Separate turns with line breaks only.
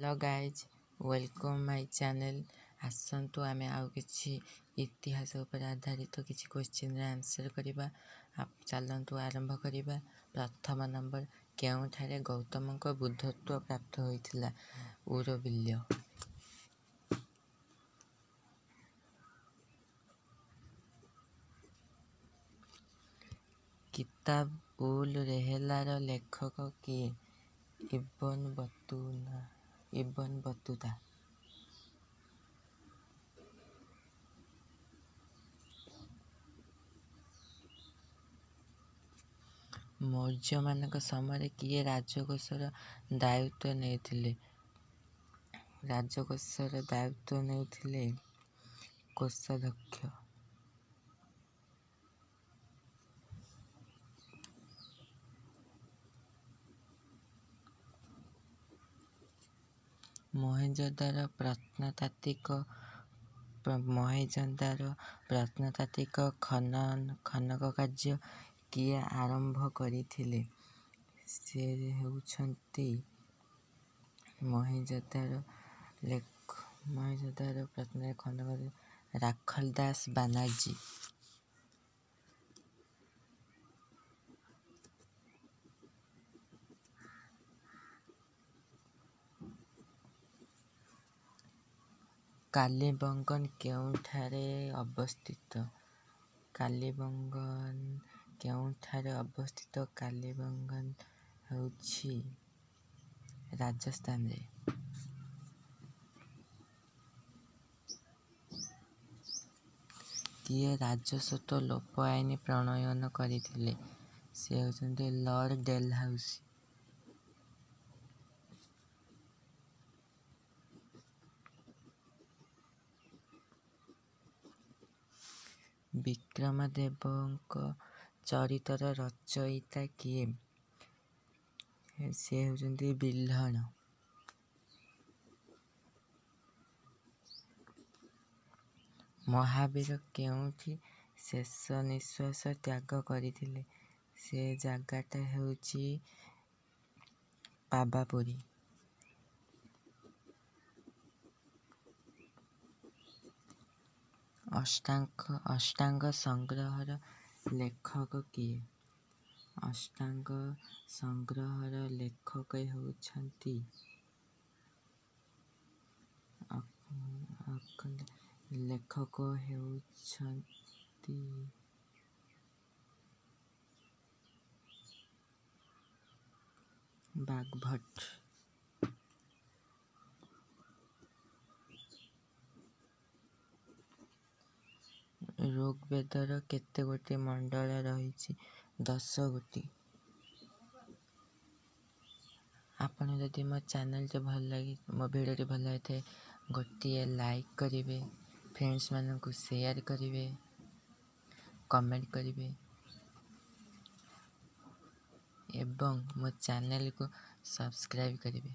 Hello guys, welcome my channel. ଆସନ୍ତୁ ଆମେ ଆଉ କିଛି ଇତିହାସ ଉପରେ ଆଧାରିତ କିଛି କୋଶ୍ଚିନ୍ର ଆନ୍ସର୍ କରିବା। ଚାଲନ୍ତୁ ଆରମ୍ଭ କରିବା। ପ୍ରଥମ ନମ୍ବର, କେଉଁଠାରେ ଗୌତମଙ୍କ ବୁଦ୍ଧତ୍ୱ ପ୍ରାପ୍ତ ହୋଇଥିଲା? ଉରବିଲ୍ୟ। କିତାବ ଉଲ୍ ରେହେଲାର ଲେଖକ କିଏ? Ibn Battuta. ମୌର୍ଯ୍ୟମାନଙ୍କ ସମୟରେ କିଏ ରାଜକୋଷର ଦାୟିତ୍ୱ ନେଉଥିଲେ? ରାଜକୋଷର ଦାୟିତ୍ୱ ନେଉଥିଲେ କୋଷାଧ୍ୟକ୍ଷ। ମହେଞ୍ଜୋଦାରୋ ପ୍ରତ୍ନତାତ୍ତ୍ୱିକ ଖନନ କାର୍ଯ୍ୟ କିଏ ଆରମ୍ଭ କରିଥିଲେ? ସେ ହେଉଛନ୍ତି ମହେଞ୍ଜୋଦାରୋ ପ୍ରତ୍ନତାତ୍ତ୍ୱିକ ଖନନ ରାଖଲଦାସ ବାନାର୍ଜୀ। କାଲିବଙ୍ଗନ କେଉଁଠାରେ ଅବସ୍ଥିତ? କାଲିବଙ୍ଗନ କେଉଁଠାରେ ଅବସ୍ଥିତ? କାଲିବଙ୍ଗନ ହେଉଛି ରାଜସ୍ଥାନରେ। କିଏ ରାଜସ୍ୱତ୍ୱ ଲୋପ ଆଇନ ପ୍ରଣୟନ କରିଥିଲେ? ସେ ହେଉଛନ୍ତି ଲର୍ଡ ଡେଲହାଉସି। ବିକ୍ରମଦେବଙ୍କ ଚରିତର ରଚୟିତା କିଏ? ସେ ହେଉଛନ୍ତି ବିଲ୍ହଣ। ମହାବୀର କେଉଁଠି ଶେଷ ନିଶ୍ୱାସ ତ୍ୟାଗ କରିଥିଲେ? ସେ ଜାଗାଟା ହେଉଛି ପାବାପୁରୀ। ଅଷ୍ଟାଙ୍ଗ ସଂଗ୍ରହର ଲେଖକ କିଏ? ଅଷ୍ଟାଙ୍ଗ ସଂଗ୍ରହର ଲେଖକ ହେଉଛନ୍ତି ବାଗଭଟ୍ଟ। ଋଗ୍‌ବେଦର କେତେ ଗୋଟି ମଣ୍ଡଳ ରହିଛି? 10 ଗୋଟି। ଆପଣ ଯଦି ମୋ ଚ୍ୟାନେଲଟି ଭଲ ଲାଗେ, ମୋ ଭିଡ଼ିଓଟି ଭଲ ଲାଗିଥାଏ, ଗୋଟିଏ ଲାଇକ୍ କରିବେ, ଫ୍ରେଣ୍ଡସ୍ମାନଙ୍କୁ ସେୟାର କରିବେ, କମେଣ୍ଟ କରିବେ ଏବଂ ମୋ ଚ୍ୟାନେଲକୁ ସବସ୍କ୍ରାଇବ୍ କରିବେ।